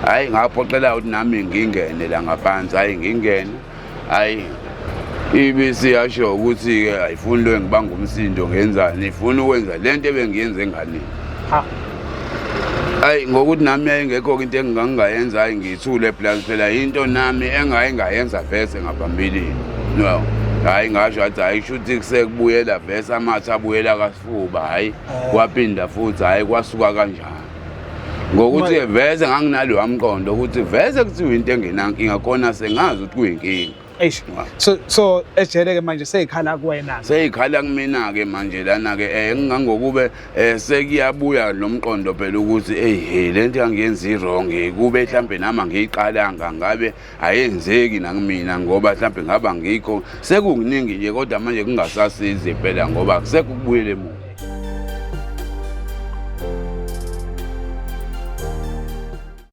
Hhayi, ngaphoqela ukuthi nami ngingene la ngaphansi. Hhayi, ngingene, hhayi, ibisiyasho ukuthi-ke ayifuni lo ngibanga umsindo, ngenzani, ifuna ukwenza le nto ebengiyenza enganeni. Ha. Hayi, ngokuthi nami yayingekho-ke into engingangingayenza, hayi, ngiyithule, plus phela into nami engaye ngayenza vese ngaphambilini, no. Hhayi, ngasho athi hhayi, kusho ukuthi kusekubuyela vese amathe abuyela kasifuba. Hhayi, kwaphinda futhi, hhayi, kwasuka kanjani ngokuthi vese nganginalowa mqondo ukuthi vese kuthiwa into engenankinga, kona sengazi ukuthi kuyinkinga. Eish. So ejele ke manje seyikhala kuwena. Seyikhala kumina-ke manje lana-ke, ngingangokube sekuyabuya lo mqondo phela ukuthi eyi he, le nto yangiyenza i-wrong, kube mhlampe nami angiyiqalanga ngabe ayenzeki nakumina, ngoba mhlampe ngaba ngikho sekukuningi nje, kodwa manje kungasasizi phela ngoba kusekho ukubuyela emuva.